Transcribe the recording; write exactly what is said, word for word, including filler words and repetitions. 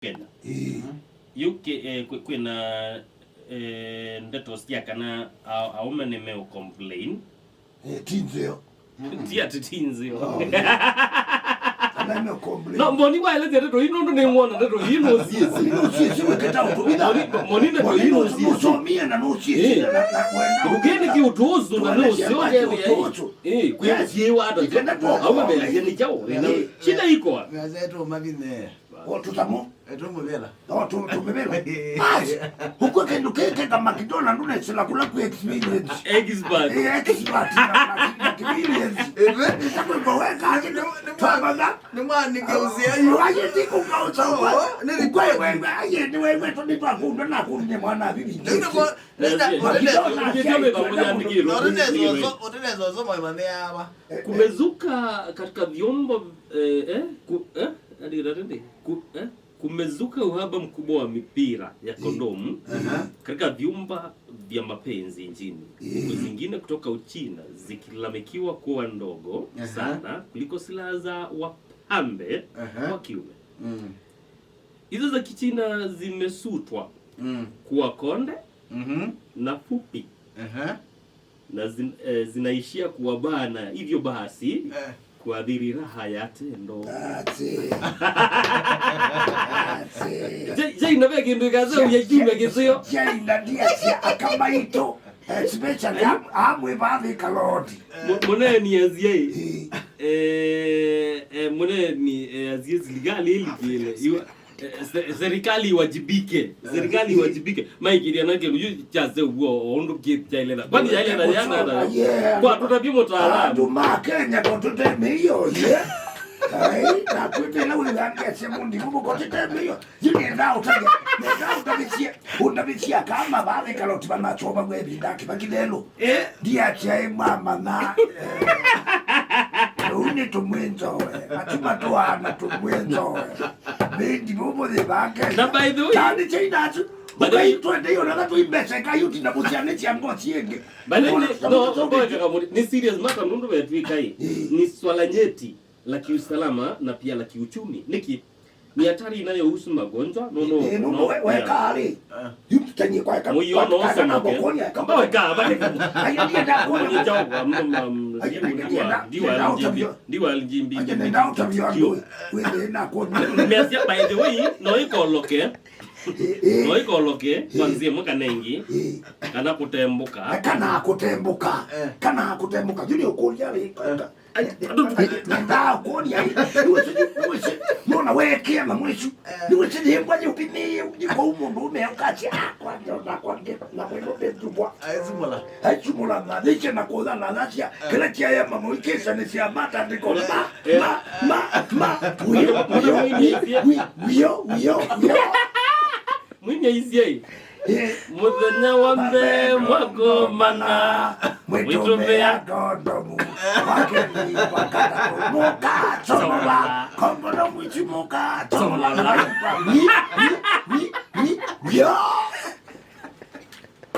Kenya. Ĩĩ. Yu ki-, eh, kwi-, kwĩna, eh, ndeto sya kana a-, aũme nĩmeũcomplain. Eh, ti nzeo. Ti ati ti nzeo. Oh, yeah. Kana nĩmeũcomplain. No, Moni waelesya ndeto ii nũndũ nĩngwona ndeto ii nũsiĩsĩ. Nũsiĩsĩ wĩkĩta ũtũmĩtha. Moni, Moni ndeto ii nũsiĩsĩ. Nũsomie na nũsiĩsĩ na, na kwenda. Ũkĩnĩ kĩũtũũsũ na nũsiĩsĩ. Eh, kwĩ ũsiĩwa ata. Yes. Ikenda tu. Aũme measya nĩ kyaũ. Eh. Shida iko wapi? Ngazetu mavinye. O tũtamũ. Eto mũvela. O tũ-, tũmĩvela. Basi, ũkw'a kĩndũ kĩĩ kĩka McDonald ndũnesĩla kũla kwĩ experience. Expert. Eh, expert na, na, na experience. Ĩve. Ĩsa kwĩva weka kĩndũ. Nĩ, nĩ mwa-, twamanya. Nĩ mwanike ũsĩa yu. Waye ti kũka ũsĩa. Oh, nĩ report. Ũkw'a wewe, aye nĩ wewe tũ nĩ twakũndwa na kũndwa nĩ mwana vivi. Nĩ report. Nĩ report. McDonald. Ũtĩnesa ũsoma ĩmane ava. Kumezuka katika vyombo, eh, eh, ku-, eh, andĩkĩta atĩndĩ? Ku-, eh? Kumezuka uhaba mkubwa wa mipira ya kondomu katika vyumba vya mapenzi nchini, huku zingine kutoka Uchina zikilalamikiwa kuwa ndogo sana kuliko silaha za wapambe wa kiume. Hizo za Kichina zimesutwa kuwa konde na fupi. Na zin-, eh, zinaishia kuwabana, hivyo basi kuathiri raha ya tendo. That's it. That's it. Je, je, inavea kĩndũ ĩkaza uya kiume kĩsĩo. Jaina ndiasya aka maitũ, especially am-, amwe vathi kaloti. Mu-, mũneeni aziai. Eh, eh, mũneeni, eh, aziai silikalĩ ĩlikĩle. Iwa-, Eh, se-, serikali iwajibike. Serikali iwajibike. Maikiria na kĩndũ yu kyase ũguo, o ũndũ kĩ-, kyaelena. Kwani yaelena yana ata? Yeah. Kwa tũtavye mũtaalamu. Andũ ma Kenya ko tũtemĩio, yeah. Ai, na kwĩtĩla wĩwangĩasya mũndũ mũndũ ko tũtemĩio. Yu nenda ũtavye, nenda ũtavĩsye, ũtavĩsye kama vale kaloti vana choba gwe binda kibaki lelo. Eh. Ndiakyaĩ mama na, eh, rĩu nĩtũmwĩnzoe. Atuma tũana tũmwĩnzoe. Mĩndi mũmũthĩ vake. Na by the way, tani chaina atu. By the way, ũkaitwende yo na tũimbeseka yuti na mũcianĩsya ngosi ĩngĩ. By the way, no, no, no, nĩ serious matter nũndũ vetwĩka ĩ. Eh. Ni swala nyeti la kiusalama na pia la kiuchumi. Nĩkĩ? Ni hatari inayohusu magonjwa. No, no, eh, no, no, we-, weka rĩ. Yu tũtanie kwa eka. Mũio no somoke. Kamba weka, bali. Ai, ndienda kuona. Ndiwa, ndiwa, ndiwa, ndiwa L G B T Q. Ndiwa L G B T Q. Ndienda ũtavya andũ. Wĩthĩe na kuona. Measya, by the way, no ikoloke. Eh, eh. No ikoloke, eh, kwanzie mwaka nengi. Eh. Kana kũtembũka. Kana kũtembũka. Eh. Kana kũtembũka. Yu nĩ ũkũlya rĩ. Eh. Ai, andũ, ai, nenda kũria, ai, nĩwĩsĩ, nĩwĩsĩ, nona wekĩa na mwĩsu. Nĩwĩsĩ nĩmbwa nyũpi nĩ, nĩ kwa mũndũ ũme ũkasya, ah, kwa ndio, na kwa ndio, na kwa ndio, ndio, ndio. Aisumula. Aisumula na, nĩsĩ na kũtha na, nasya, kĩla kĩaya mama, ikĩsa nĩ sya matandĩko. Ma, ma, ma, ma, wio, wio, wio, wio, wio. Mwini aisye. Eh. Mũthenya wa mbee mwakomana, mwĩtũmĩa kondomu. Wakeli wakana mũkachomola. Kondomu ichi mũkachomola. Wi, wi, wi, wi, wi, yo.